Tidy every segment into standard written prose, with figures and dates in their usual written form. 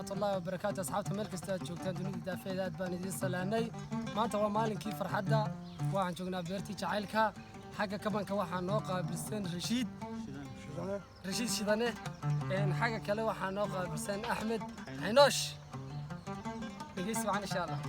Waraxmatullaahi wabarakaatu. Asxaabta meel kasta aad joogtaan dunida daafeeda, aad baan idiin salaanay. Maanta waa maalinkii farxadda. Waxaan joognaa beertii jacaylka. Xagga kabanka waxaa noo qaabilsan Rashiid, Rashiid Shidane. Xagga kale waxaa noo qaabilsan Axmed Xinoosh. Dhegeysi wacan, insha Allah.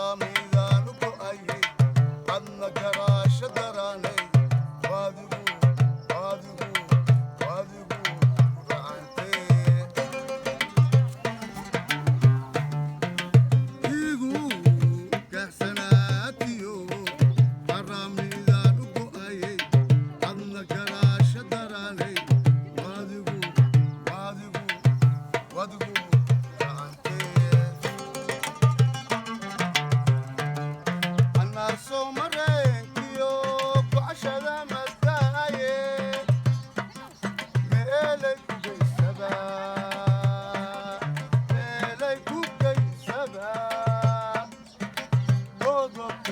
Qaramidaanu go'ayay, adna garaasho daraanay, waadigu waadigu waadigu gacantee. Igu gaxsanaatiyo qaramidaanu go'ayay, adna garaasho daraanay, waadigu waadigu waadigu gacantee. Anaa soo mareenkiyo gocashada madaaye, meelay ku geysadaa, meelay ku geysadaa godobka.